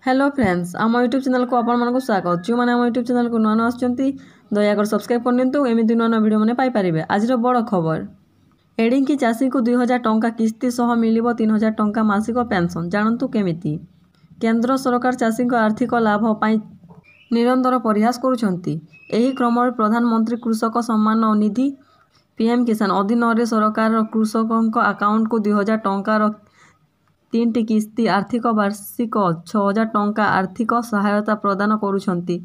Hello friends, ଆମ YouTube ଚ୍ୟାନେଲକୁ ଆପଣମାନଙ୍କୁ ସ୍ୱାଗତ। ଯେଉଁମାନେ ଆମ ୟୁଟ୍ୟୁବ୍ ଚ୍ୟାନେଲକୁ ନୂଆ ନୂଆ ଆସୁଛନ୍ତି, ଦୟାକରି ସବସ୍କ୍ରାଇବ୍ କରିନିଅନ୍ତୁ। ଏମିତି ନୂଆ ନୂଆ ଭିଡ଼ିଓ ମାନେ ପାଇପାରିବେ। ଆଜିର ବଡ଼ ଖବର, ଏଣିକି ଚାଷୀଙ୍କୁ 2000 ଟଙ୍କା କିସ୍ତି ସହ ମିଳିବ 3000 ଟଙ୍କା ମାସିକ ପେନ୍ସନ୍, ଜାଣନ୍ତୁ କେମିତି? କେନ୍ଦ୍ର ସରକାର ଚାଷୀଙ୍କ ଆର୍ଥିକ ଲାଭ ପାଇଁ ନିରନ୍ତର ପ୍ରୟାସ କରୁଛନ୍ତି। ଏହି କ୍ରମରେ ପ୍ରଧାନମନ୍ତ୍ରୀ କୃଷକ ସମ୍ମାନ ନିଧି ପିଏମ୍ କିଷାନ ଅଧୀନରେ ସରକାର କୃଷକଙ୍କ ଆକାଉଣ୍ଟକୁ 2000 ଟଙ୍କାର ତିନିଟି କିସ୍ତି ଆର୍ଥିକ ବାର୍ଷିକ 6000 ଟଙ୍କା ଆର୍ଥିକ ସହାୟତା ପ୍ରଦାନ କରୁଛନ୍ତି।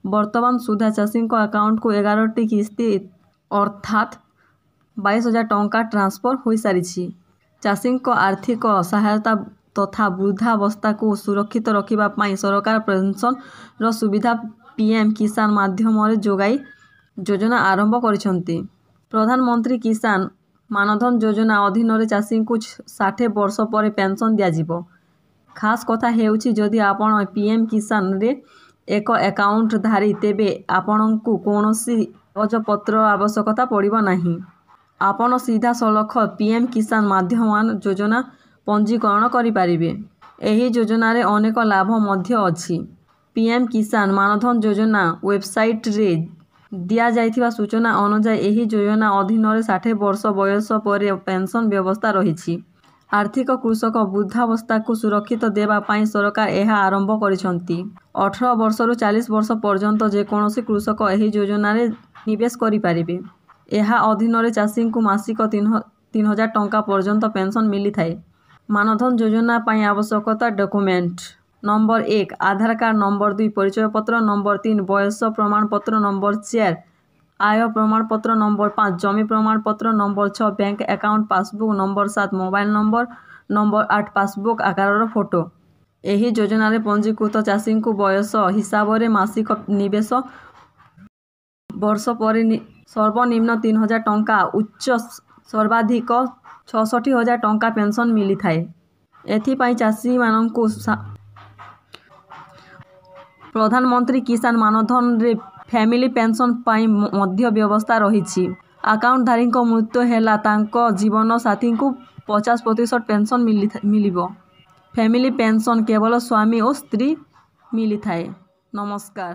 ବର୍ତ୍ତମାନ ସୁଦ୍ଧା ଚାଷୀଙ୍କ ଆକାଉଣ୍ଟକୁ 11ଟି କିସ୍ତି ଅର୍ଥାତ୍ 22,000 ଟଙ୍କା ଟ୍ରାନ୍ସଫର ହୋଇସାରିଛି। ଚାଷୀଙ୍କ ଆର୍ଥିକ ସହାୟତା ତଥା ବୃଦ୍ଧାବସ୍ଥାକୁ ସୁରକ୍ଷିତ ରଖିବା ପାଇଁ ସରକାର ପେନ୍ସନର ସୁବିଧା ପିଏମ୍ କିଷାନ ମାଧ୍ୟମରେ ଯୋଗାଇ ଯୋଜନା ଆରମ୍ଭ କରିଛନ୍ତି। ପ୍ରଧାନମନ୍ତ୍ରୀ କିଷାନ ମାନଧନ ଯୋଜନା ଅଧୀନରେ ଚାଷୀଙ୍କୁ 60 ବର୍ଷ ପରେ ପେନ୍ସନ୍ ଦିଆଯିବ। ଖାସ୍ କଥା ହେଉଛି, ଯଦି ଆପଣ ପିଏମ୍ କିଷାନରେ ଏକ ଆକାଉଣ୍ଟଧାରୀ, ତେବେ ଆପଣଙ୍କୁ କୌଣସି କାଗଜପତ୍ରର ଆବଶ୍ୟକତା ପଡ଼ିବ ନାହିଁ। ଆପଣ ସିଧାସଳଖ ପିଏମ୍ କିଷାନ ମାଧ୍ୟମାନ ଯୋଜନା ପଞ୍ଜୀକରଣ କରିପାରିବେ। ଏହି ଯୋଜନାରେ ଅନେକ ଲାଭ ମଧ୍ୟ ଅଛି। ପିଏମ୍ କିଷାନ ମାନଧନ ଯୋଜନା ୱେବସାଇଟରେ ଦିଆଯାଇଥିବା ସୂଚନା ଅନୁଯାୟୀ, ଏହି ଯୋଜନା ଅଧୀନରେ 60 ବର୍ଷ ବୟସ ପରେ ପେନ୍ସନ୍ ବ୍ୟବସ୍ଥା ରହିଛି। ଆର୍ଥିକ କୃଷକ ବୃଦ୍ଧାବସ୍ଥାକୁ ସୁରକ୍ଷିତ ଦେବା ପାଇଁ ସରକାର ଏହା ଆରମ୍ଭ କରିଛନ୍ତି। 18 ବର୍ଷରୁ 40 ବର୍ଷ ପର୍ଯ୍ୟନ୍ତ ଯେକୌଣସି କୃଷକ ଏହି ଯୋଜନାରେ ନିବେଶ କରିପାରିବେ। ଏହା ଅଧୀନରେ ଚାଷୀଙ୍କୁ ମାସିକ 3000 ଟଙ୍କା ପର୍ଯ୍ୟନ୍ତ ପେନ୍ସନ୍ ମିଳିଥାଏ। ମାନଧନ ଯୋଜନା ପାଇଁ ଆବଶ୍ୟକତା ଡକ୍ୟୁମେଣ୍ଟ: ନମ୍ବର 1, ଆଧାର କାର୍ଡ। ନମ୍ବର 2, ପରିଚୟପତ୍ର। ନମ୍ବର 3, ବୟସ ପ୍ରମାଣପତ୍ର। ନମ୍ବର 4, ଆୟ ପ୍ରମାଣପତ୍ର। ନମ୍ବର 5, ଜମି ପ୍ରମାଣପତ୍ର। Number 6, bank account passbook. Number 7, mobile number. Number 8, passbook ଆକାରର ଫଟୋ। ଏହି ଯୋଜନାରେ ପଞ୍ଜୀକୃତ ଚାଷୀଙ୍କୁ ବୟସ ହିସାବରେ ମାସିକ ନିବେଶ ବର୍ଷ ପରେ ସର୍ବନିମ୍ନ 3000 ଟଙ୍କା, ଉଚ୍ଚ ସର୍ବାଧିକ 66,000 ଟଙ୍କା ପେନ୍ସନ୍ ମିଳିଥାଏ। ଏଥିପାଇଁ ଚାଷୀମାନଙ୍କୁ ପ୍ରଧାନମନ୍ତ୍ରୀ କିଷାନ ମାନଧନରେ ଫ୍ୟାମିଲି ପେନ୍ସନ୍ ପାଇଁ ମଧ୍ୟ ବ୍ୟବସ୍ଥା ରହିଛି। ଆକାଉଣ୍ଟଧାରୀଙ୍କ ମୃତ୍ୟୁ ହେଲେ ତାଙ୍କ ଜୀବନ ସାଥୀଙ୍କୁ 50% ପେନ୍ସନ୍ ମିଳିବ। ଫ୍ୟାମିଲି ପେନ୍ସନ୍ କେବଳ ସ୍ୱାମୀ ଓ ସ୍ତ୍ରୀ ମିଳିଥାଏ। ନମସ୍କାର।